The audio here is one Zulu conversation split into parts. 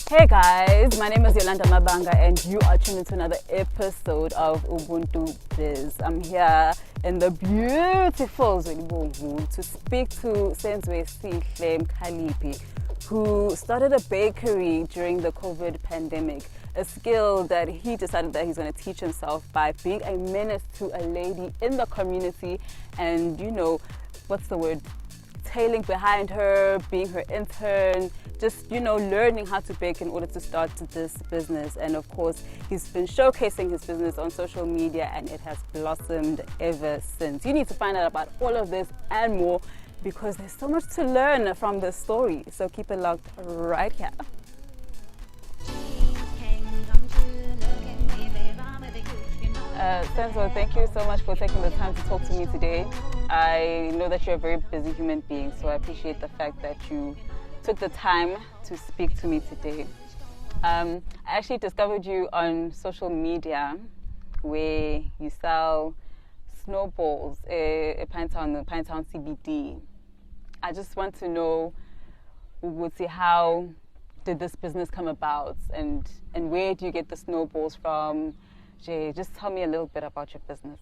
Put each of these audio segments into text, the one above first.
Hey guys, my name is Yolanda Mabanga and you are tuned into another episode of Ubuntu Biz. I'm here in the beautiful Zwelibomvu to speak to Senzwesihle Mkhaliphi, who started a bakery during the COVID pandemic, a skill that he decided that he's going to teach himself by being a menace to a lady in the community and, what's the word? Tailing behind her, being her intern, just learning how to bake in order to start this business. And of course, he's been showcasing his business on social media and it has blossomed ever since. You need to find out about all of this and more because there's so much to learn from this story. So keep it locked right here. Senzo, thank you so much for taking the time to talk to me today. I know that you're a very busy human being, so I appreciate the fact that you took the time to speak to me today. I actually discovered you on social media where you sell snowballs at Pinetown, the Pinetown CBD. I just want to know, see how did this business come about and where do you get the snowballs from? Jay, just tell me a little bit about your business.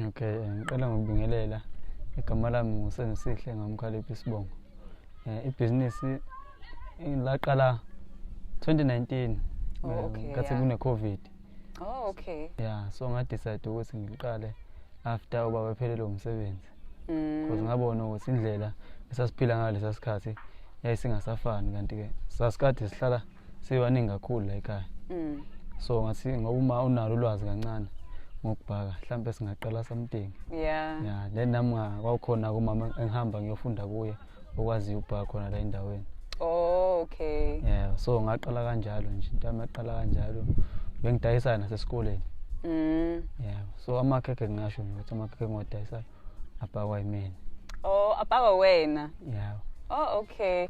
Okay, ngiqala ngokubingelela. Igama lami nguSenzisihle ngaMkhaliphi isibongo. Ibhizinisi laqala 2019 ngathi kune COVID. Oh, okay. Yeah, so nga-decide ukuthi ngiqale after ubaba ephelelwe umsebenzi. Because ngabona ukuthi indlela esasiphila ngayo lesa sikhathi yayisingasafani, kanti ke sasikade sihlala sibaningi kakhulu la ekhaya. So ngathi ngoba uma unalo ulwazi kancane ngokubhaka, mhlambe singaqala something. Yeah, then nami kwakukhona kumama engihamba ngiyofunda kuye okwaziyo ukubhaka khona la endaweni. Oh, okay. Yeah, so ngaqala kanjalo nje, into yami yaqala kanjalo. Bengidayisa nasesikoleni. Yeah, so amakhekhe, ngingasho nje ukuthi amakhekhe engiwadayisayo abhakwa yimina. Oh, abhakwa wena. Yeah. Oh, okay.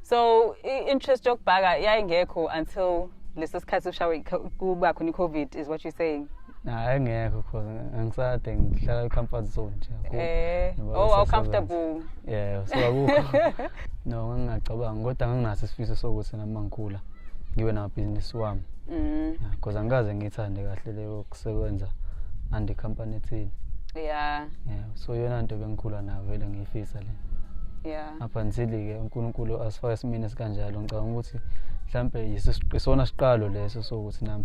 So i-interest yokubhaka yayingekho until leso sikhathi ushawe kuba khona i-COVID, is what you're saying? Hayi, engekho, cause angisade ngihlala kwi-comfort zone nje kakhulu. Ngoba Oh, besasebenza. Comfortable. Yeah, so akukho, no, ngingacabanga, kodwa nganginaso isifiso sokuthi nami mangikhula ngibe namabhizinisi wami. Yeah, cause angikaze ngiyithande kahle leyo kusebenza under company ethile. Yeah, so iyona nto bengikhula nayo vele, ngiyifisa le. Up until-ke uNkulunkulu asifake esimeni esikanjalo, ngicabanga ukuthi mhlampe isona siqalo leso sokuthi nami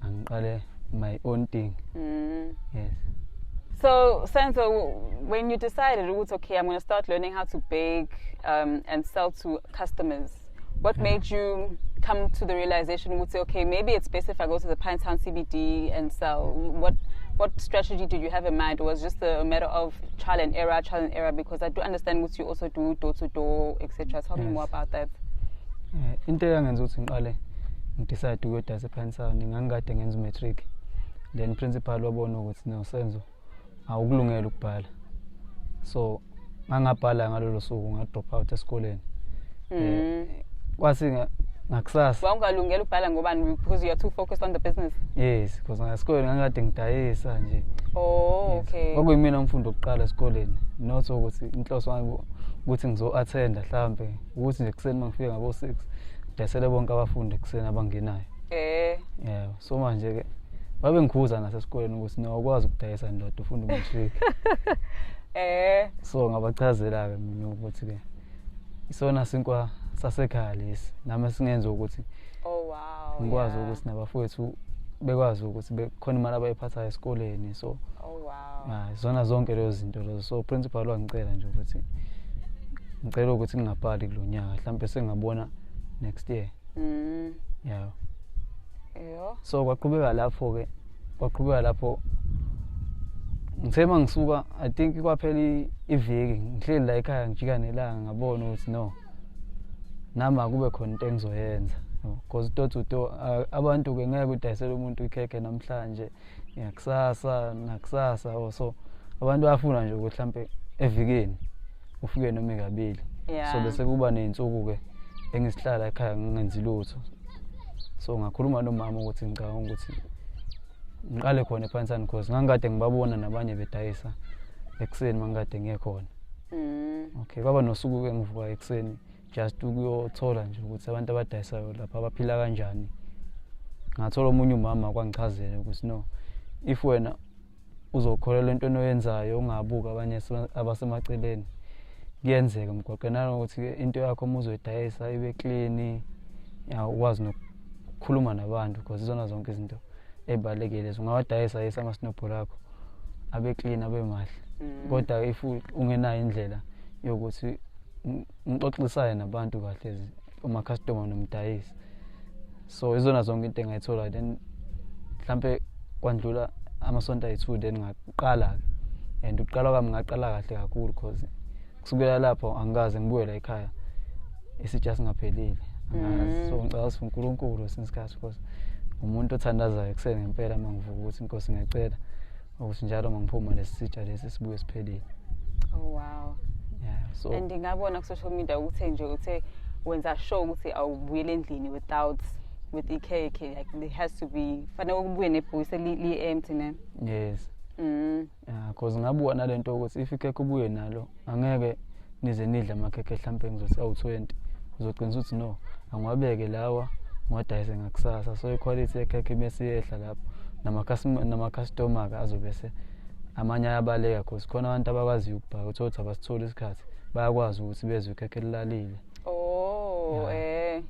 angiqale my own thing. Yes. So, Senzo, when you decided, ukuthi, okay, I'm going to start learning how to bake and sell to customers, what made you come to the realization, would say, okay, maybe it's best if I go to the Pinetown CBD and sell? What strategy did you have in mind? Or was it just a matter of trial and error, trial and error? Because I do understand what you also do door to door, etc. Tell me more about that. Into eyangenza ukuthi ngiqale ngidecide ukuyodayisa ePinetown, ngangikade ngenza umatric, then principal wabona ukuthi no, Senzo, awukulungela ukubhala, so ngangabhala ngalolo suku, nga-drop out esikoleni. Kwathi ngakusasa Wawungalungela ukubhala ngobani? Because you are too focused on the business. Yes, because ngasikoleni ngangikade ngidayisa nje. Oh, Yes. okay. Kwakuyimina umfundi wokuqala esikoleni, not ukuthi inhloso yami ukuthi ngizo-attenda, hlampe ukuthi nje ekuseni uma ngifike ngabo-6 ngidayisele bonke abafundi ekuseni abangenayo. Yeah, so manje-ke babengikhuza nasesikoleni ukuthi no, awukwazi ukudayisa ndoda, ufunda umatric. So ngabachazela-ke mina ukuthi-ke isona sinkwa sasekhaya lesi nami singenza ukuthi ngikwazi ukuthi nabafowethu bekwazi ukuthi bekhona imali abayiphathayo esikoleni, so ya, zona zonke lezo zinto lezo. So principal wangicela nje ukuthi ngicela ukuthi ngingabhali kulo nyaka, mhlawumbe sengingabona next year. Yeah. So kwaqhubeka lapho-ke, kwaqhubeka lapho. Ngithe uma ngisuka, I think kwaphela iviki ngihleli la ekhaya ngijika nelanga, ngabona ukuthi no, nami akube khona into engizoyenza, because door to door, abantu-ke ngeke udayisele umuntu ikhekhe namhlanje, ngakusasa, nakusasa. Oh, so abantu bayafuna nje ukuthi mhlampe evikini ufike noma ikabili. So bese kuba ney'nsuku-ke engisihlala ekhaya ngingenzi lutho, so ngakhuluma nomama ukuthi ngicabanga ukuthi ngiqale khona ePinetown, because ngangikade ngibabona nabanye bedayisa ekuseni mangikade ngiye khona. Okay, kwaba nosuku-ke ngivuka ekuseni. Just ukuyothola nje ukuthi abantu abadayisayo lapha baphila kanjani. Ngathola omunye umama kwangichazela ukuthi no, if wena uzokholelwa entweni oyenzayo, ungabuki abanye abasemaceleni, kuyenzeka emgwaqeni. Nanokuthi into yakho uma uzoyidayisa ibe clean, ya, ukwazi nokukhuluma nabantu, because izona zonke izinto ey'balulekile lezo. Ungawadayisa, yes, ama-snowball akho abe clean, abe mahle, kodwa if ungenayo indlela yokuthi ngixoxisane nabantu kahle, ama-customer nomdayisi. So izona zonke into engayithola. Then mhlampe kwandlula amasonto ayi-2, then ngaqala-ke, and ukuqala kwami ngaqala kahle kakhulu, cause kusukela lapho angikaze ngibuye la ekhaya isitsha singaphelile, angazi. So ngicela ukuthi uNkulunkulu kwesinye isikhathi, because umuntu othandazayo ekuseni ngempela uma ngivuka, ukuthi inkosi, ngiyacela ukuthi njalo uma ngiphuma lesi sitsha lesi sibuye siphelile. Oh wow. Yeah, so And ngabona ku-social media ukuthi nje uthe wenza sure ukuthi awubuyele endlini without with ikhekhe, like there has to be, fanele ubuye nebhokisi li-empty, ne? Yes. Yeah, cause ngabuka nalento ukuthi if ikhekhe ubuye nalo, angeke nize nidle amakhekhe mhlampe ngizothi awu-20, uzogcina ukuthi no, angiwabeke lawa, ngiwadayise ngakusasa. So iquality yekhekhe imese iyehla lapho, nama-customer-ke azobe se amanye ayabaleka, cause khona abantu abakwaziyo ukubhaka, uthole ukuthi abasitholi isikhathi, bayakwazi ukuthi bezwe ikhekhe lilalile. Oh. Yeah.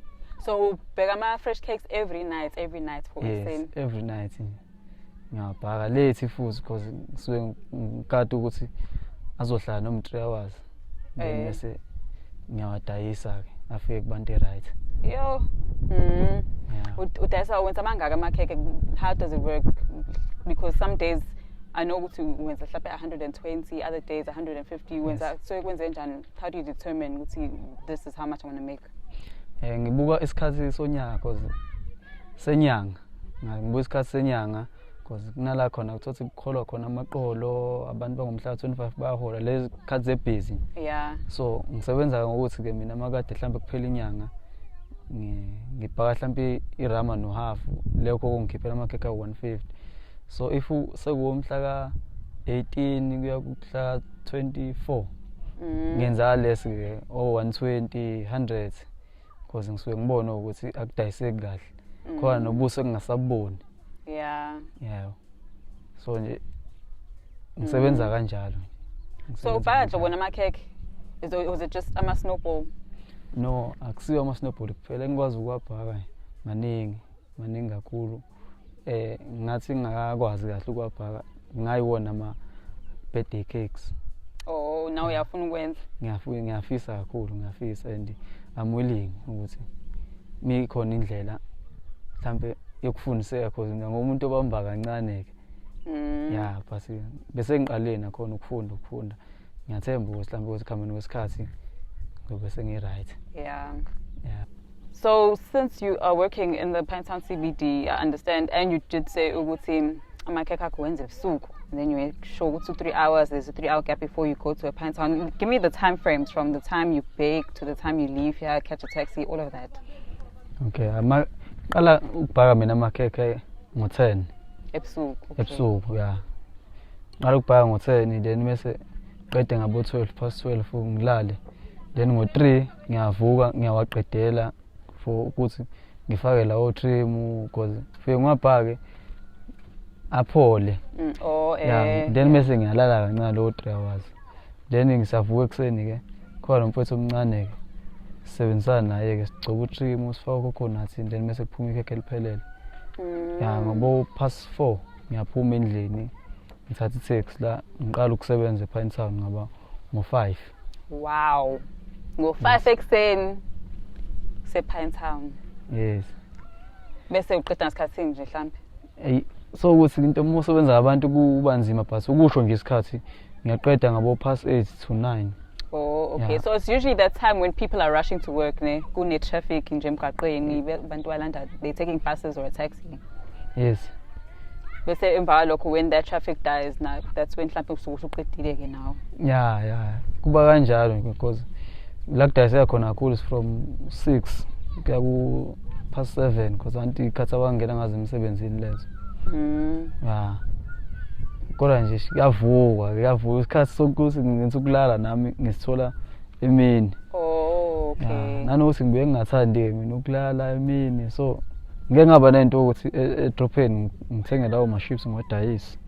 So ubheka ama-fresh cakes every night, every night for Yes. ekuseni? Every night ngiyabhaka late futhi, because ngisuke ngikade ukuthi azohlala noma 3 hours, then bese ngiyawadayisa-ke, afike kubantu e-right. Yo. Yeah. Udayisa, wenza amangaka amakhekhe? How does it work? Because some days I know ukuthi wenza mhlawumbe 120, other days 150. Wenza so kwenze njani? How do you determine ukuthi this is how much I want to make? Ngibuka isikhathi sonyaka, cause senyanga. Ngibuka isikhathi senyanga cause kunala khona kuthothi kukholwa khona amaqolo, abantu bangomhla ka-25 bayahola, lezi khathi zebhizi. So ngisebenza ngokuthi-ke mina makade mhlambe kuphela inyanga, ngibhaka mhlampe irama nohafu, lokho kungikhiphela amakhekhe awu-150. So if sekuwomhla ka-18 kuya kumhla ka-24, ngenza lesi-ke o-120, 100, cause ngisuke ngibone ukuthi akudayiseki kahle khona, nobuso engingasabuboni. Yebo, so nje ngisebenza kanjalo nje. So Ngisebenza ubhaka kanjalo. nhlobo namakhekhe? Is it, was it just ama-snowball? No, akusiwo ama-snowball kuphela engikwazi ukuwabhaka, maningi, maningi kakhulu. Ngathi ngingakwazi kahle ukuwabhaka ngayiwona ama-birthday cakes. Oh, now uyafuna ukwenza? Ngiyafisa kakhulu, ngiyafisa, and I'm willing ukuthi mikhona indlela mhlampe yokufundiseka, cause mina ngumuntu obamba kancane-ke. Ya, but bese ngiqalile nakhona ukufunda. Ngiyathemba ukuthi mhlawumbe ukuthi kuhambeni kwesikhathi ngizobe sengi-right. Yeah. So since you are working in the Pinetown CBD, I understand, and you did say ukuthi amakhekhe akho wenza ebusuku, and then you make sure ukuthi 3 hours, there's a 3-hour gap before you go to a Pinetown. Give me the time frames from the time you bake to the time you leave here, catch a taxi, all of that. Okay, ama qala ukubhaka mina amakhekhe ngo-10 Ebusuku. Okay. Ebusuku, ya. Qala ukubhaka ngo-10, then bese qede ngabo 12 past 12, ngilale. Then ngo-3 ngiyavuka, ngiyawaqedela for ukuthi ngifake lawo trim, because fike ngiwabhake aphole. Oh, Ya, then bese ngiyalala kancane lowo 3 hours. Then ngisavuka ekuseni ke, khona nomfowethu omncane ke, sisebenzisana naye ke, sigcoba utrim, sifake coconut, then bese kuphuma ikhekhe eliphelele. Ya, ngabo past 4 ngiyaphuma endlini, ngithatha i-taxi la, ngiqala ukusebenza ePinetown ngaba ngo-5. Wow. Ngo-5 ekuseni se-Pinetown. Yes. Bese uqeda ngasikhathi nje mhlambe? Ey, so ukuthi into uma usebenza ngabantu kuba nzima, but ukusho nje isikhathi, ngiyaqeda ngabo past 8 to 9. Oh, okay. Yeah. So it's usually that time when people are rushing to work, ne? Kune traffic nje emgwaqeni, abantu balanda, they taking buses or a taxi. Yes. Bese emva kwalokho, when that traffic dies now, that's when mhlambe usuke usuqedile ke now. Ya, kuba kanjalo because la kudayiseka khona kakhulu is from 6 kuya ku past 7, because anti ikhathi abangena ngazo emsebenzini lezo. Ya, kodwa nje kuyavuka, kuyavuka isikhathi sokuthi ngenza ukulala nami ngisithola emini. Oh, Okay. Nanokuthi ngibuye ngingathandi-ke mina ukulala emini, so ngike ngaba nento yokuthi edropheni ngithenge lawo ma-chips ngiwadayise.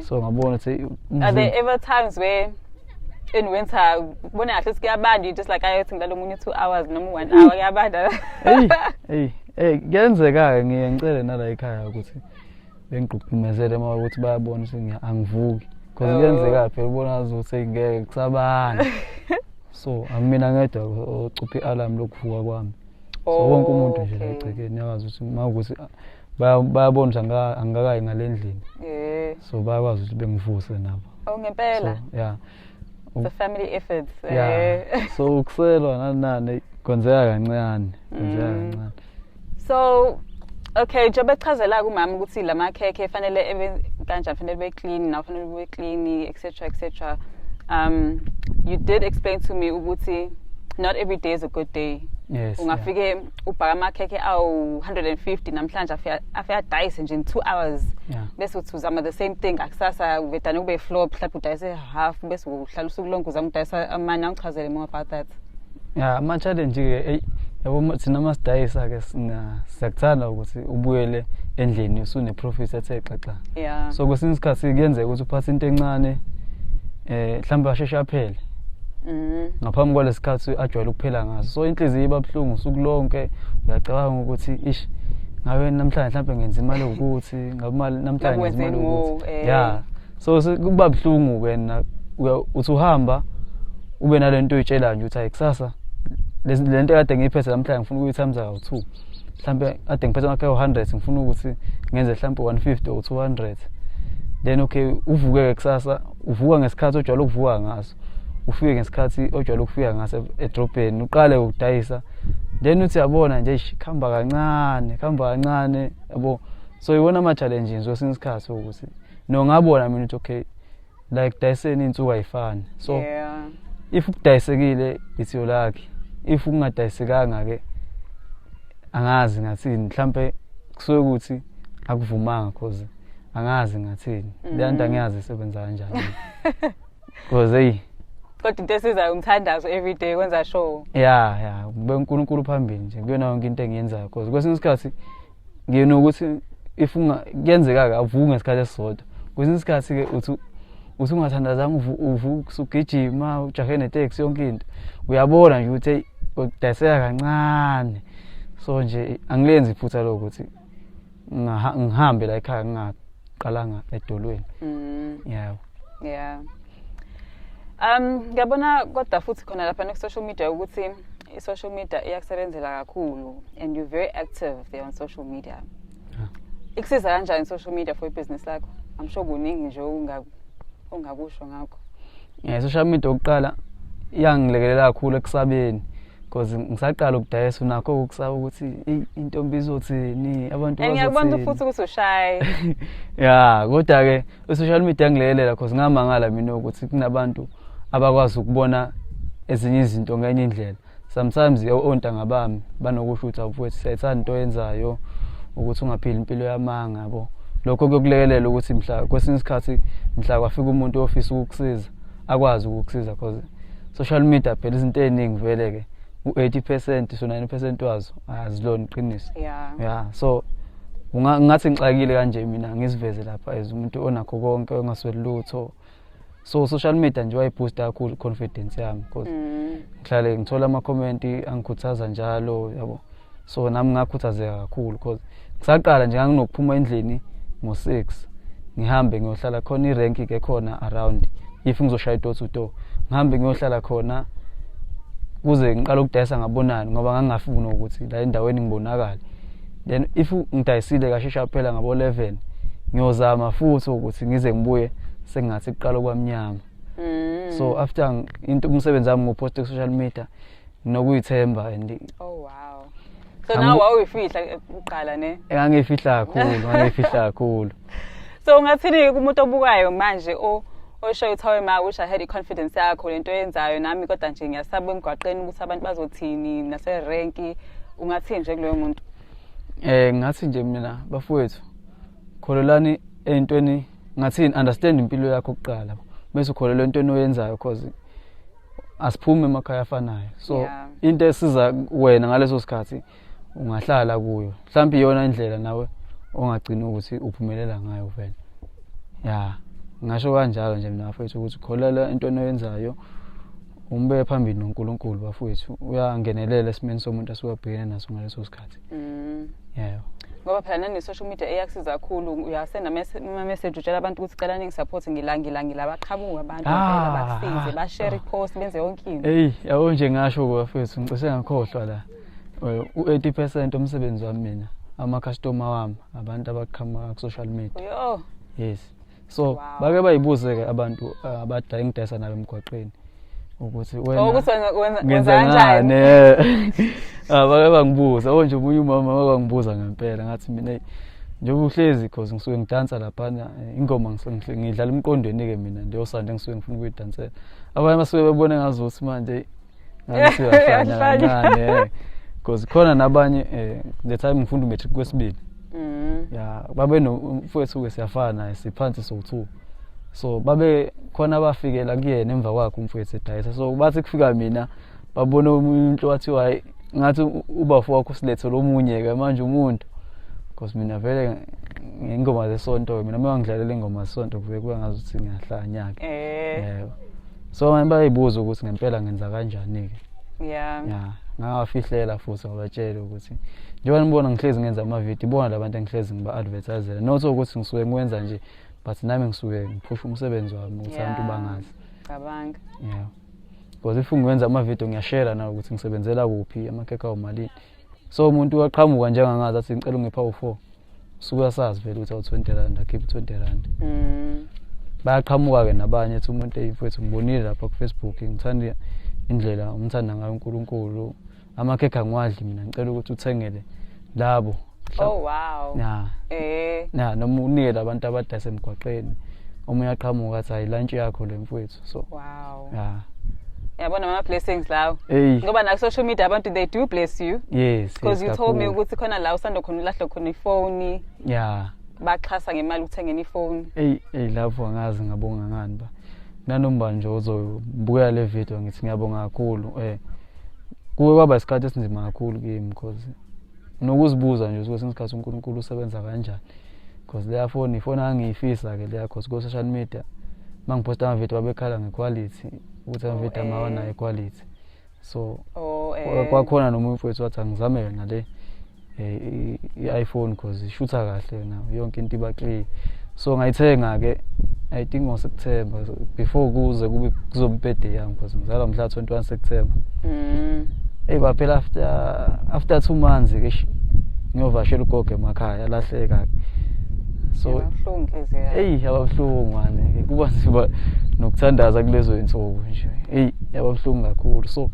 So ngabona ukuthi Are there ever times where in winter ubona kahle ukuthi kuyabanda, you just like, ayothi ngilala omunye 2 hours noma 1 hour, kuyabanda? Eyi, eyi, eyi, kuyenzeka-ke. Ngiye ngicele nala ekhaya ukuthi bengigqugqumezele uma ukuthi bayabona ukuthi angivuki, because kuyenzeka phela ubona ukuthi ngeke kusabanda, so akumina ngedwa ocupha i-alarm lokuvuka kwami. So wonke umuntu nje la egcekeni uyakwazi ukuthi uma ukuthi bayabona ukuthi angikakayi ngale ndlini, so bayakwazi ukuthi bengivuse nabo. Oh, ngempela? So yeah. It's a family effort. Yeah. So ukuselwa nani nani kwenzeka kancane, kwenzeka kancane. So okay, njengoba echazela kumama ukuthi la makhekhe fanele ebe kanjani, fanele be clean, naw fanele ube clean, etc etc. You did explain to me ukuthi not every day is a good day. Yes. Ungafike ubhaka amakhekhe awu 150 namhlanje, afike adayise nje in 2 hours. Bese uthi uzama the same thing akusasa, uvedane kube flop, mhlawumbe udayise half, bese uhlala usuku lonke uzama udayisa amanye. Angichazele more about that. Yeah, ama-challenge-ke, eyi, yabo, thina masidayisa-ke siyakuthanda ukuthi ubuyele endlini usune-profit ethe xaxa. So kwesinye isikhathi kuyenzeka ukuthi uphathe into encane, mhlawumbe asheshe aphele ngaphambi kwalesikhathi ajwayele ukuphela ngaso, so inhliziyo iba buhlungu usuku lonke. Uyacabanga ukuthi, ish, ngabe namhlanje mhlawumbe ngenza imali ewukuthi, ngabe imali namhlanje ngenza imali Ngabe wenze ewukuthi. more. Yeah, so kuba buhlungu-ke na uthi uhamba ube nalento oyitshelayo nje ukuthi, hayi, kusasa le nto kade ngiyiphethe namhlanje ngifuna ukuyi-times kawu-two. Mhlawumbe kade ngiphethe amakhekhe awu-100, ngifuna ukuthi ngenze mhlawumbe 150 or 200. Then okay, uvuke-ke kusasa, uvuka ngesikhathi ojwayele ukuvuka ngaso, ufike ngesikhathi ojwayele ukufika ngaso edrobheni, uqale ukudayisa, then uthi yabona nje, eish, kuhamba kancane, kuhamba kancane, yabo. So iwona ama-challenges kwesinye isikhathi ukuthi no ngabona mina ukuthi okay, like dayiseni iy'nsuku ayifani, so if kudayisekile, it's your luck. If kungadayisekanga-ke, angazi ngathini, mhlampe kusuke ukuthi akuvumanga, cause angazi ngathini leya nto. Angiyazi isebenza kanjani, cause eyi. Kodwa into esizayo umthandazo every day, kwenza sure. Ya, kube uNkulunkulu phambili nje kuyona yonke into engiyenzayo, cause kwesinye isikhathi nginokuthi if kuyenzeka-ke avuki ngesikhathi esisodwa. Kwesinye isikhathi-ke uthi ungathandazanga, uvuka usugijima, ujahe neteksi, yonke into, uyabona nje ukuthi eyi, udayiseka kancane. So nje angilenzi iphutha lokuthi ngihambe la ekhaya ngingaqalanga edolweni. Yebo. Yeah. Ngiyabona kodwa futhi khona lapha ku social media ukuthi i-social media iyakusebenzela kakhulu and you're very active there on social media. Ikusiza kanjani social media for ibhizinisi lakho? I'm sure kuningi nje ongakusho ngakho. Social media okokuqala iyangilekelela kakhulu ekusabeni, because ngisaqala ukudayisa, unakho ukusaba ukuthi, "Eyi, intombi izothini, abantu And ngiyakubona bazothini." futhi ukuthi ushy. Ya, kodwa-ke i-social media yangilekelela, cause ngamangala mina ukuthi kunabantu abakwazi ukubona ezinye izinto ngenye indlela. Sometimes ontanga bami banokusho ukuthi, "Awufowethu, siyayithanda into oyenzayo, ukuthi ungaphili impilo yamanga," yabo. Lokho kuyokulekelela ukuthi mhla kwesinye isikhathi mhla kwafika umuntu ofisa ukukusiza, akwazi ukukusiza, cause social media phela izinto ey'ningi vele-ke u-80% so 90% wazo azilona iqiniso. Ya, so ngathi ngixakile kanje mina, ngiziveze lapha as umuntu onakho konke, ongasweli lutho. So social media nje wayiboosta kakhulu confidence yami, because ngihlale ngithola ama-comment angikhuthaza njalo, yabo. So nami ngakhuthazeka kakhulu, because ngisaqala nje nganginokuphuma endlini ngo-6, ngihambe ngiyohlala khona irenki ke khona around, if ngizoshaya i-door to door, ngihambe ngiyohlala khona kuze ngiqale ukudayisa ngabonani, ngoba ngangingafuni ukuthi la endaweni ngibonakale. Then if ngidayisile kashesha phela ngabo-11, ngiyozama futhi ukuthi ngize ngibuye sengathi kuqala kwamnyama. So after into umsebenzi wami nguphoste ku-social media, nginokuyithemba and Oh wow. So now wawuyifihla uqala, ne? Engangiyifihla kakhulu, ngangiyifihla kakhulu. So ungathini kumuntu obukayo manje o osho ukuthi, "Hawe ma, wish I had i-confidence yakho lento oyenzayo nami, kodwa nje ngiyasaba emgwaqeni ukuthi abantu bazothini naserenki," ungathini nje kuloyo muntu? Ngathi nje mina, bafowethu, kholelani entweni, ngathini, understand impilo yakho kuqala, bese ukholelwa entweni oyenzayo, cause Asiphume emakhaya afanayo, so into esiza wena ngaleso sikhathi ungahlala kuyo, mhlawumbe iyona indlela nawe ongagcina ukuthi uphumelela ngayo vele. Ya, ngisho kanjalo nje mina bafethu, ukuthi ukholelwa entweni oyenzayo, umbeke phambili noNkulunkulu bafethu, uyangenelela esimeni somuntu asuke abhekene naso ngaleso sikhathi. Yebo. Ngoba phela nane-social media iyakusiza kakhulu, uyasenda ama-message utshela abantu ukuthi cela ningi-support, ngila ngila ngila, baqhamuka abantu ngempela bakusize, ba-share i-post, benze yonke into. Eyi, yabo nje ngasho bafethu, ngicishe ngakhohlwa la. U-80% omsebenzi wami mina, ama-customer wami, abantu abaqhamuka ku-social media. Yo. Yes. So bake bayibuze-ke abantu abadala engidayisa nabo emgwaqeni ukuthi wena ukuthi wenza ngenza kanjani? ngani? Bake bangibuza, oh nje omunye umama wabangibuza ngempela, ngathi mina eyi, njengoba uhlezi cause ngisuke ngidansa laphana, ingoma ngisuke ngidlala emqondweni-ke mina leyo sande engisuke ngifuna ukuyidansela. Abanye basuke bebone ngazuthi manje ngathi uyahlanya kancane, cause khona nabanye the time ngifunda u-matric kwesibili. Ya, babe nomfowethu-ke siyafana naye, siphansi sowu-2. So babe khona abafikela kuyena emva kwakhe umfowethu edayisa. So bathi kufika mina babona omunye umuntu wathi hayi, ngathi ubafo wakho usilethele omunye-ke manje umuntu, because mina vele ngengoma zesonto, mina uma ngidlalela ingoma zesonto kuve kuba ngazuthi ngiyahlanya-ke. Yebo. So manje bayibuza ukuthi ngempela ngenza kanjani-ke. Ya, ngawafihlela futhi ngabatshela ukuthi njengoba nibona ngihlezi ngenza amavidiyo, ibona labantu engihlezi ngiba-advertisela, not ukuthi ngisuke ngiwenza nje, but nami ngisuke ngiphusha umsebenzi wami ukuthi abantu bangazi. Cabanga. Yeah. Because if ngiwenza amavidiyo ngiyashare nawe ukuthi ngisebenzela kuphi, amakhekhe awumalini. So umuntu uyaqhamuka njengangazi athi ngicela ungipha u4. Usuke uyasazi vele ukuthi awu-20 rand, akhiphe u-20 rand. Bayaqhamuka-ke nabanye ethi umuntu, eyi mfowethu ngibonile lapha ku-Facebook, ngithanda indlela umthanda ngayo uNkulunkulu. Amakhekhe angiwadli mina, ngicela ukuthi uthengele labo. Oh wow. Ya. Ya, noma unike labantu abadayisa emgwaqeni. Omunye aqhamuka athi hayi lunch yakho le mfowethu. So wow. Ya. Yabona ama blessings lawo. Hey. Ngoba na social media abantu they do bless you. Yes. Because yes, you told me kakhulu. ukuthi khona la usanda khona ulahle khona ifoni. Yeah. Baxhasa ngemali ukuthengena ifoni. Hey, hey lapho angazi ngabonga ngani ba. Nanoma nje uzobuka le video ngithi ngiyabonga kakhulu. Kuke kwaba isikhathi esinzima kakhulu kimi because nokuzibuza nje ukuthi isikhathi uNkulunkulu usebenza kanjani. Because leya phone ifoni angiyifisa ke leya, because ku social media mangiposta ama video babekhala ngequality ukuthi ama video amawanayo quality. So kwakhona noma umfowethu wathi angizame yona le i-iPhone because ishutha kahle na yonke into iba clear. So ngayithenga ke I think ngo September before kuze kube kuzobe birthday yami because ngizalwa mhla 21 September. Hey baphela after 2 months ke ngiyovashela ugogo emakhaya lahleka. So yababuhlungu inhliziyo yakho. Hey yababuhlungu manje kuba nzima nokuthandaza kulezo insuku nje. Hey yababuhlungu kakhulu. So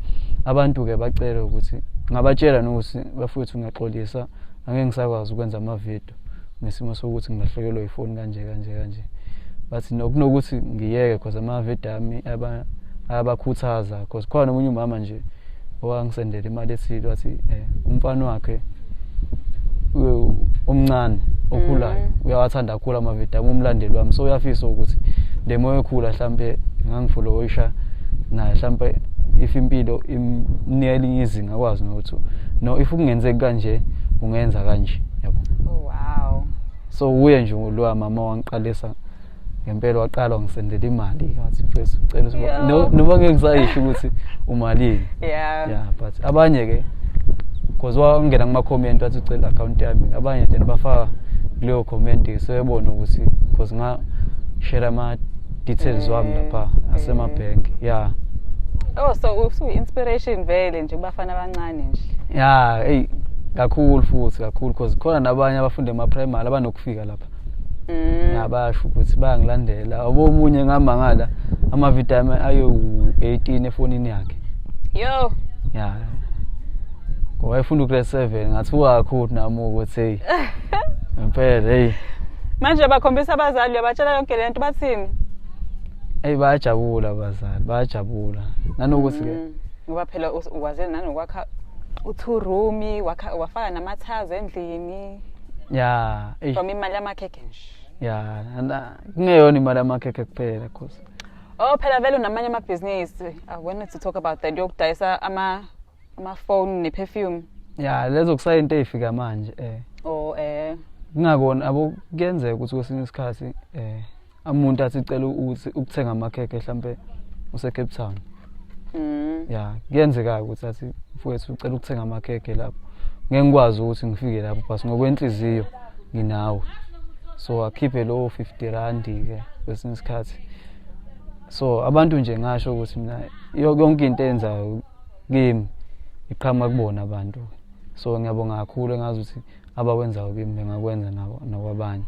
abantu ke bacela ukuthi ngabatshela nokuthi bafowethu ngiyaxolisa angeke ngisakwazi ukwenza ama video ngesimo sokuthi ngilahlekelwe ifoni kanje kanje kanje. Bathi nokunokuthi ngiyeke because ama video ami ayabakhuthaza because khona omunye umama nje owangisendela imali ethile wathi umfana wakhe omncane okhulayo uyawathanda kakhulu ama video ami, umlandeli wami, so uyafisa ukuthi le moyo ekhula mhlambe ngangifollowisha naye mhlambe if impilo imnika elinye izinga akwazi nokuthi no if kungenzeki kanje ungenza kanje, yabo. Oh wow. So uye nje lo mama wangiqalisa ngempela waqala wangisendela imali ngathi mfethu ucela noma ngeke ngisayisho ukuthi umalini. Yeah, but abanye ke because wangena kuma comment wathi ucela account yami, abanye then bafaka kuleyo comment sebebona ukuthi because nga share ama details wami lapha asema bank. Yeah. Oh, so usu inspiration vele nje kubafana abancane nje. Yeah, hey kakhulu futhi kakhulu because khona nabanye abafunda ema primary abanokufika lapha. Ngabasho ukuthi bayangilandela. Omunye ngamangala ama video ami ayo 18 efonini yakhe. Yo. Yeah. Ngoba efunda ugrade 7 ngathi ukakhulu nami ukuthi hey. Ngempela hey. Manje bakhombisa abazali abatshela yonke lento bathini? Hey bayajabula abazali, bayajabula. Nanokuthi ke ngoba phela ukwazile nanokwakha u2 room, wafaka namathazi endlini. Yeah, from imali yamakhekhe nje. Yeah, kungeyona imali yamakhekhe kuphela because Oh, phela vele unamanye amabhizinisi. I wanted to talk about that. Yokudayisa ama-phone ne-perfume. Ya, lezo kusayinto ey'fika manje Oh eh. Kungakona abo, kuyenzeka ukuthi kwesinye isikhathi umuntu athi cela ukuthi ukuthenga amakhekhe, mhlambe use Cape Town. Ya, kuyenzeka ukuthi athi, "Mfowethu, ucela ukuthenga amakhekhe lapho." Ngeke ngikwazi ukuthi ngifike lapho, but ngokwenhliziyo nginawe, so akhiphe lowo 50 rand ke kwesinye isikhathi. So abantu nje, ngasho ukuthi mina yonke into enzayo kimi iqhamuka kubona abantu, so ngiyabonga kakhulu. Engazi ukuthi abakwenzayo kimi bengakwenza nabo nakwabanye.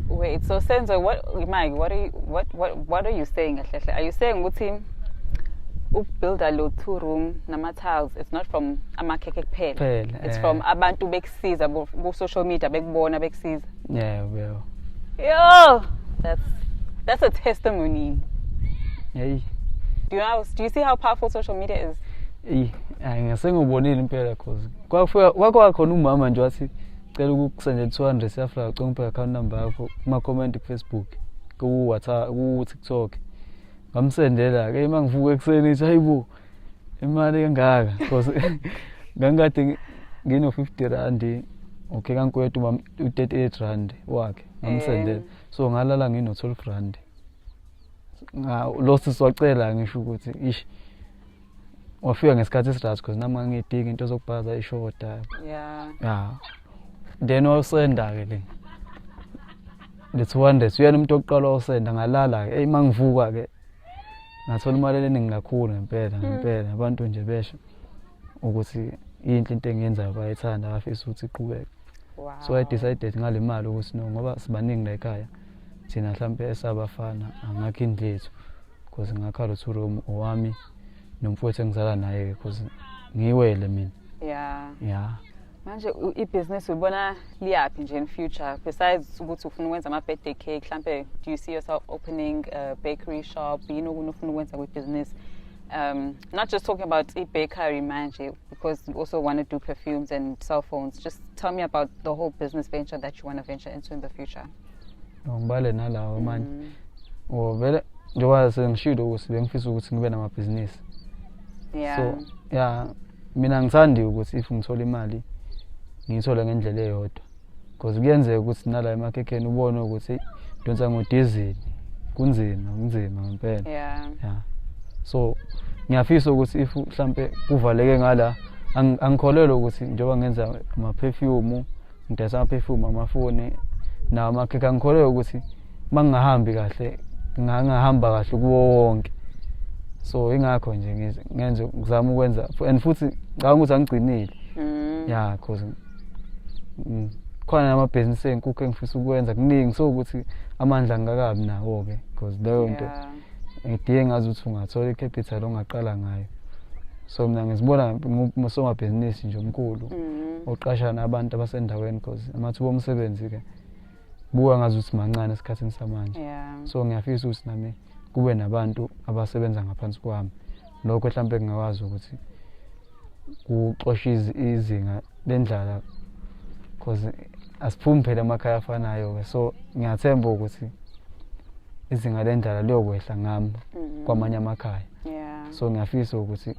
Wait, so Senzo, what, Mike, what are you, what are you saying kahle kahle? Are you saying ukuthi ukubuilda lo two room nama tiles, it's not from amakhekhe kuphela? Kuphela, It's eh. from abantu bekusiza ku social media, bekubona, bekusiza. Yebo. Yo, that's a testimony. Hey. Do you see how powerful social media is? Eyi, hayi, ngase ngibonile impela, cause kwafika kwakwakhona umama nje wathi cela ukukusendela 200 siyafika, cela ungiphe account number yakho kuma comment ku Facebook, ku WhatsApp, ku TikTok. Ngamsendela ke. Uma ngivuka ekuseni ithi, "Hayibo, imali engaka?" Because ngangikade ngino 50 rand, okay, kangikwethu u38 rand wakhe ngamsendela. So ngalala ngino 12 rand. Nga lo sisi wacela, ngisho ukuthi ish, wafika ngesikhathi esiright, because nami ngangiyidinga into zokubhaza ishoda. Ya, then wawusenda-ke le 200, uyena umuntu wokuqala wawusenda. Ngalala-ke, eyi, uma ngivuka-ke ngathola imali eningi kakhulu ngempela ngempela. Abantu nje besho ukuthi yinhle into engiyenzayo, bayayithanda, bafisa ukuthi iqhubeke. So I decided ngale mali ukuthi no, ngoba sibaningi la ekhaya thina, mhlampe esabafana, angakho indlu yethu, because ngakha lo two room owami nomfowethu engizala naye, because ngiwele mina. Ya. Manje ibhizinisi uyibona liyaphi nje in future, besides ukuthi ufuna ukwenza ama-birthday cake? Mhlampe do you see yourself opening a bakery shop? Yini okunye ufuna ukwenza kwibhizinisi? Not just talking about i-bakery manje, because you also want to do perfumes and cell phones. Just tell me about the whole business venture that you want to venture into in the future. Ngibale nalawo manje. Oh, vele njengoba sengishilo ukuthi bengifisa ukuthi ngibe namabhizinisi. So ya, mina ngithandi ukuthi if ngithola imali ngiyithole ngendlela eyodwa, because kuyenzeka ukuthi nala emakhekheni ubone ukuthi donsa ngodizili, kunzima, kunzima ngempela. Ya, so ngiyafisa ukuthi if mhlampe kuvaleke ngala, angikholelwa ukuthi njengoba ngenza ama-perfume, ngidayisa ama-perfume, amafoni nawo amakhekhe, angikholelwa ukuthi uma ngingahambi kahle ngingahamba kahle kuwo wonke. So ingakho nje ngenze ngizama ukwenza, and futhi ngicabanga ukuthi angigcinile. Ya, cause khona namabhizinisi ey'nkukhu engifisa ukwenza, kuningi, so ukuthi amandla angikakabi nawo-ke, because leyo nto ngidinge ngazi ukuthi ungathola i-capital ongaqala ngayo. So mina ngizibona ngusomabhizinisi nje omkhulu oqasha nabantu abasendaweni, because amathuba omsebenzi-ke buka ngazi ukuthi mancane esikhathini samanje. So ngiyafisa ukuthi nami kube nabantu abasebenza ngaphansi kwami. Lokho mhlampe kungakwazi ukuthi kuxoshe izinga lendlala, because asiphumi phela emakhaya afanayo-ke. So ngiyathemba ukuthi izinga lendlala liyokwehla ngami kwamanye amakhaya. So ngiyafisa ukuthi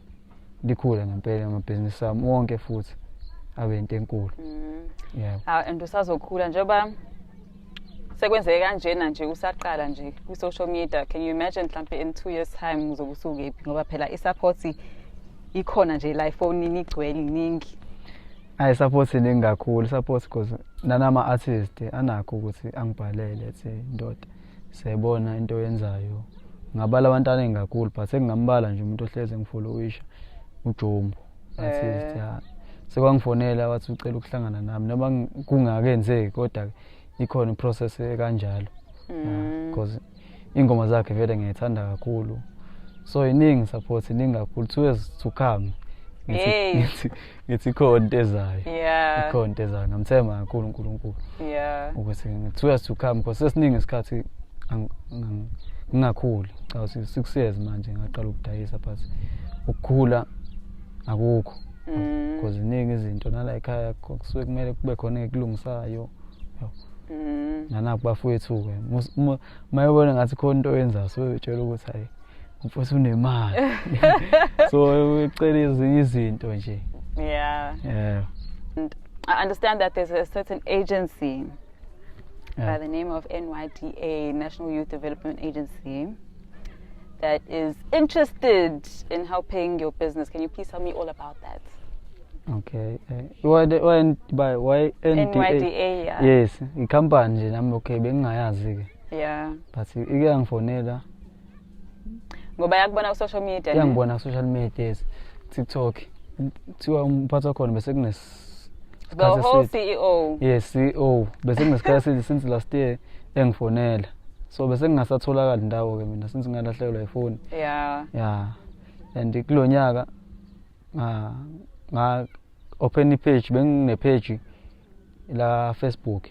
likhule ngempela amabhizinisi ami wonke futhi abe into enkulu. Yebo. Ah, and usazokhula njengoba sekwenzeke kanjena nje, usaqala nje kwi-social media. Can you imagine mhlampe in 2 years time uzobe usukephi? Ngoba phela i-support ikhona nje la efonini, igcwele, iningi. Ayi, support iningi kakhulu support, because nanama-artist anakho ukuthi angibhalele ethi, "Ndoda, siyayibona into oyenzayo." Ngabala abantu abaningi kakhulu, but engingambala nje umuntu ohlezi engifollowisha, uJumbo artist. Ya, sekwangifonela wathi ucela ukuhlangana nami, noma kungakenzeki, kodwa ikhona iprocess ekanjalo, because ingoma zakhe vele ngiyayithanda kakhulu. So iningi support, iningi kakhulu. 2 years to come, ngithi Hey. ngithi ikhona into ezayo. Ikhona into ezayo, ngamthemba kakhulu uNkulunkulu ukuthi 2 years to come, because sesiningi isikhathi ngingakhuli. Cha, 6 years manje ngaqala ukudayisa, but ukukhula akukho, because iningi izinto nala ekhaya, kusuke kumele kube khona ekulungisayo. Yabo. Nanapho bafowethu-ke uma ebona ngathi khona into oyenzayo, sebetshela ukuthi hayi, umfowethu unemali, so ecela ezinye izinto nje. And I understand that there's a certain agency by the name of NYDA, National Youth Development Agency, that is interested in helping your business. Can you please tell me all about that? Okay, Y Y N D A. NYDA, yeah. Yes, ikhampani nje nami, okay, bengingayazi ke, but ike yangifonela. Ngoba yakubona ku social media, ne? Iyangibona ku social media, yes, TikTok. Kuthiwa umphathi wakhona bese kunes The whole CEO. Yes, CEO, bese kunesikhathi eside since last year engifonela, so bese ngingasatholakali ndawo ke mina since ngalahlekelwa ifoni. Yeah, and kulo nyaka nga open i-page, bengine page la Facebook,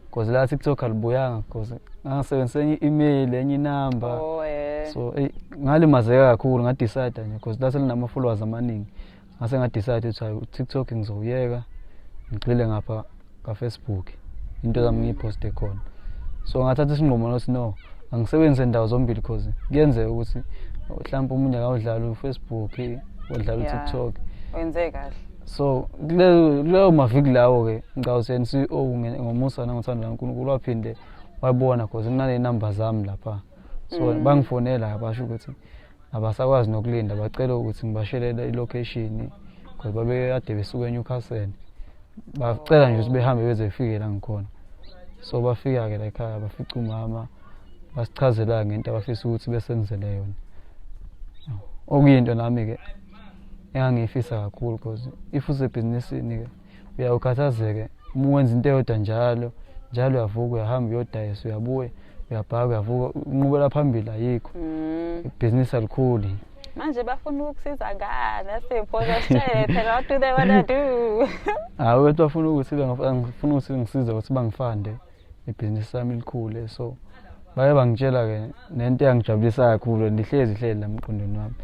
because la TikTok alibuyanga because ngangisebenzisa enye i-email, enye inamba. So ey, ngalimazeka kakhulu, ngadecide nje because la selinama followers amaningi, ngase ngadecide ukuthi hayi, TikTok ngizowuyeka, ngigxile ngapha ka Facebook, into zami ngiyiphoste khona. So ngathatha isinqumo nokuthi no, angisebenzise indawo zombili because kuyenzeka ukuthi mhlawumbe omunye akawudlala uFacebook, wadlala uTikTok. Wenze kahle. So kuleyo maviki lawo-ke, ngicabanga ukuthi CEO ngomusa nangothando laNkulunkulu waphinde wabona cause kunale namba zami lapha, so bangifonela, basho ukuthi abasakwazi nokulinda, bacela ukuthi ngibashelele i-location because babekade besuka eNewcastle, bacela nje ukuthi behambe beze befike la ngikhona. So bafika-ke la ekhaya, bafica umama, basichazela ngento abafisa ukuthi besenzele yona, okuyinto nami-ke engangiyifisa kakhulu because if usebhizinisini-ke uyawukhathazeke uma wenza into eyodwa njalo njalo, uyavuka, uyahamba, uyodayisa, uyabuya, uyabhaka, uyavuka, unqubela phambili ayikho, ibhizinisi alikhuli. Manje bafuna ukukusiza ngani? That's the important sitshele phela, what do they wanna do? Hayi, ukuthi bafuna ukuthi bangifuna ukuthi ngisize ukuthi bangifande ibhizinisi lami likhule. So baye bangitshela-ke nento eyangijabulisa kakhulu and ihlezi ihleli la emqondweni wami,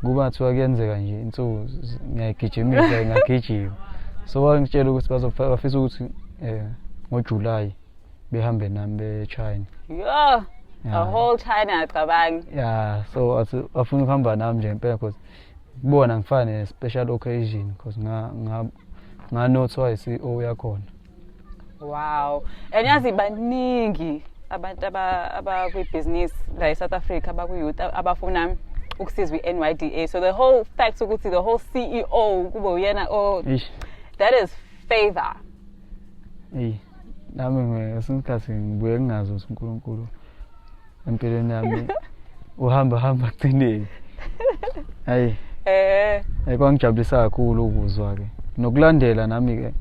kuba kuthiwa kuyenzeka nje insuku ngiyayigijimisa, ngingagijima. So bangitshela ukuthi bafisa ukuthi ngoJulayi behambe nami be-China. Yo, a whole China, cabanga. Yeah, so athi bafuna ukuhamba nami nje ngempela because kubona ngifana ne-special occasion because nganothwa i-CEO yakhona. Wow. And yazi baningi abantu abakwibhizinisi la e-South Africa, abakwi-youth, abafuna ukusizwa i-NYDA. So the whole fact ukuthi the whole CEO kube uyena, oh, Eish. that is favor. Eyi, nami ngesinye isikhathi ngibuye ngingazi ukuthi uNkulunkulu empilweni yami uhamba hamba kugcineni. Hayi, kwangijabulisa kakhulu ukuzwa-ke nokulandela nami-ke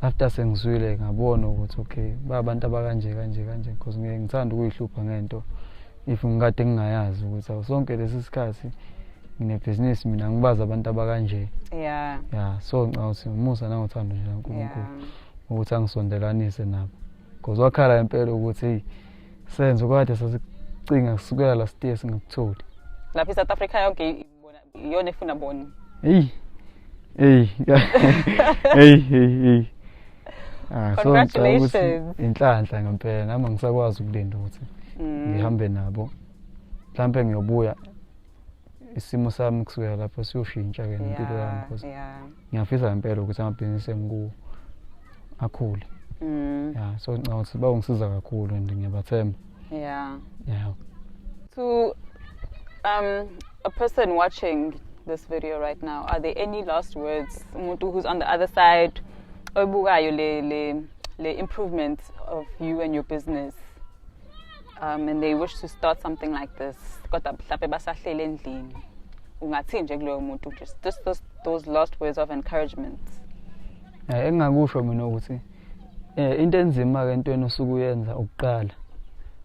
after sengizwile, ngabona ukuthi okay, babantu abakanje kanje kanje, because ngiye ngithanda ukuyihlupha ngento if ngikade ngingayazi ukuthi awu, sonke lesi sikhathi nginebhizinisi mina ngibazi abantu abakanje. Ya, so ngicabanga ukuthi umusa nangothando nje kaNkulunkulu ukuthi angisondelanise nabo because wakhala impela ukuthi hey, Senzo, kade sasicinga kusukela last year singakutholi. Lapha i-South Africa yonke ibona iyona efuna bona. Hey hey hey hey hey, ah, so ngicabanga ukuthi Congratulations. inhlanhla ngempela, nami angisakwazi ukulinda ukuthi ngihambe nabo, mhlampe ngiyobuya isimo sami kusukela lapho siyoshintsha-ke nempilo yami because ngiyafisa ngempela ukuthi amabhizinisi engikuwo akhule. Ya, so ngicabanga ukuthi bawungisiza kakhulu and ngiyabathemba. Yeah. To a person watching this video right now, are there any last words? Umuntu who's on the other side, obukayo le improvement of you and your business, and they wish to start something like this, kodwa mhlampe basahlele endlini. Ungathi nje kuloyo muntu, just those last words of encouragement. Engingakusho mina ukuthi into enzima ke entweni osuke uyenza ukuqala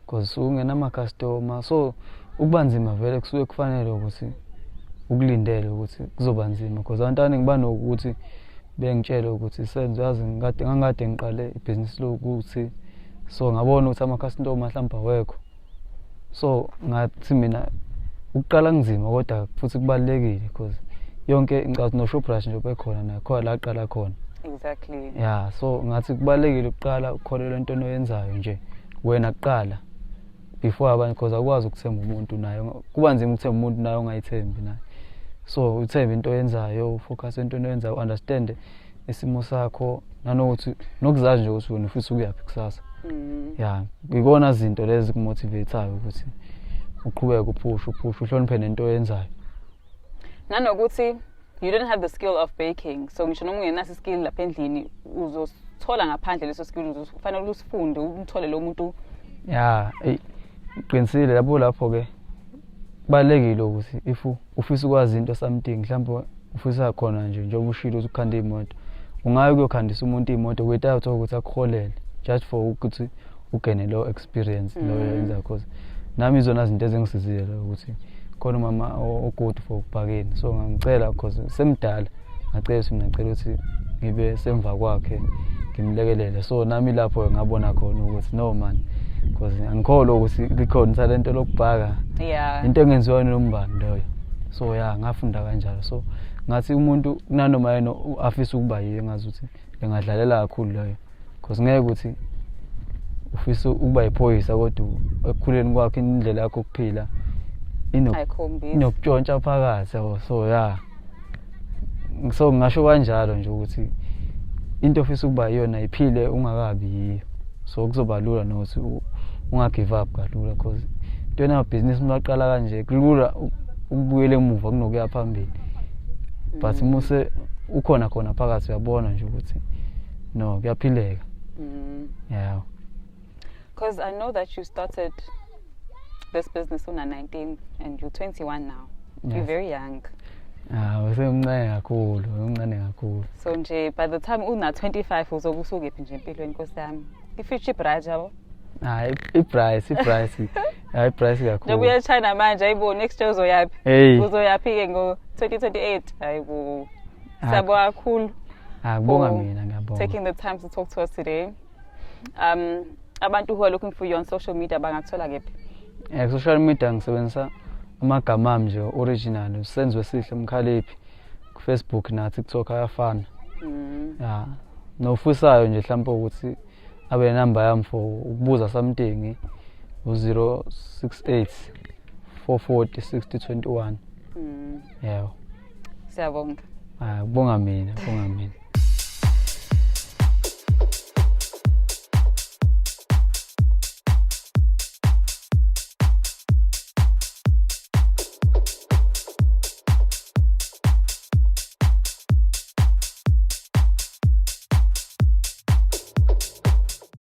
because usuke ungenama customer, so ukuba nzima vele kusuke kufanele ukuthi ukulindele ukuthi kuzoba nzima because abantu abaningi banokuthi bengitshele ukuthi, "Senzo, yazi ngikade ngangikade ngiqale ibhizinisi lokuthi, so ngabona ukuthi ama-customer mhlawumbe awekho." So ngathi mina ukuqala kunzima kodwa futhi kubalulekile because yonke, ngicabanga ukuthi no-Shoprite nje bekhona nakhona la aqala khona. Yeah, so ngathi kubalulekile ukuqala ukukholelwa entweni oyenzayo nje wena kuqala before abanye, because awukwazi ukuthemba umuntu naye, kuba nzima ukuthemba umuntu naye ongayithembi naye. So uthembe into oyenzayo, ufocus entweni oyenzayo, understand isimo sakho, nanokuthi nokuzazi nje ukuthi wena ufisa ukuyaphi kusasa. Ya, ikona zinto lezi kumotivate-ayo ukuthi uqhubeke uphushe, uphushe, uhloniphe nento oyenzayo. Nanokuthi you don't have the skill of baking, so ngisho noma ungenaso iskill lapha endlini, uzosithola ngaphandle leso skill, uzofanele usifunde, umthole lo muntu. Ya, eyi, qinisile lapho. Lapho-ke kubalulekile ukuthi if ufisa ukwazi into, something, mhlawumbe ufisa khona nje, njengoba ushilo ukuthi ukhanda iy'moto, ungaye ukuyokhandisa umuntu iy'moto without ukuthi akuholele, just for ukuthi ugene leyo experience leyo yenza. Cause nami izona zinto ezingisizile leyo, ukuthi khona umama o-good for ukubhakeni, so ngangicela, cause semdala, ngacela ukuthi mina ngicela ukuthi ngibe semva kwakhe, ngimlekelele. So nami lapho ngabona khona ukuthi no man, cause angikholwa ukuthi likhona ithalente lokubhaka, into engenziwa nombani loyo. So ya, ngafunda kanjalo. So ngathi umuntu kunanoma yena afisa ukuba yiyo, engazi ukuthi engadlalela kakhulu leyo, because ngeke ukuthi ufisa ukuba yiphoyisa kodwa ekukhuleni kwakho indlela yakho yokuphila ayikhombisi inokutshontsha phakathi, yabo. So ya, so ngingasho kanjalo nje ukuthi into ofisa ukuba yiyona iphile ungakabi yiyo, so kuzoba lula nokuthi unga-give up kalula, cause into enamabhizinisi uma aqala kanje kulula ukubuyela emuva kunokuya phambili, but uma ukhona khona phakathi, uyabona nje ukuthi no, kuyaphileka. Yeah. Because I know that you started this business when 19 and you're 21 now. You're very young. Ah, usemncane kakhulu, umncane kakhulu. So nje by the time una 25 uzobe usukephi nje empilweni, nkosi yami? I-future bright, yabo. Hayi, i-bright, i-bright, hayi, i-bright Njengoba kakhulu. uya China manje, ayibo, next year uzoyaphi? Hey. Uzoyaphi ke ngo-2028? Hayibo. Ah. Siyabonga kakhulu Ah, kubonga for mina, ngiyabonga. taking the time to talk to us today. Abantu who are looking for you on social media bangakuthola kephi? Social media ngisebenzisa amagama ami nje original, Senzo Sihle Mkhaliphi. Ku Facebook na TikTok ayafana. Ya. Nofisayo nje mhlawumbe ukuthi abe nenamba yami for ukubuza something, u-068 440 6021. Yebo. Siyabonga. Ah, kubonga mina, kubonga mina.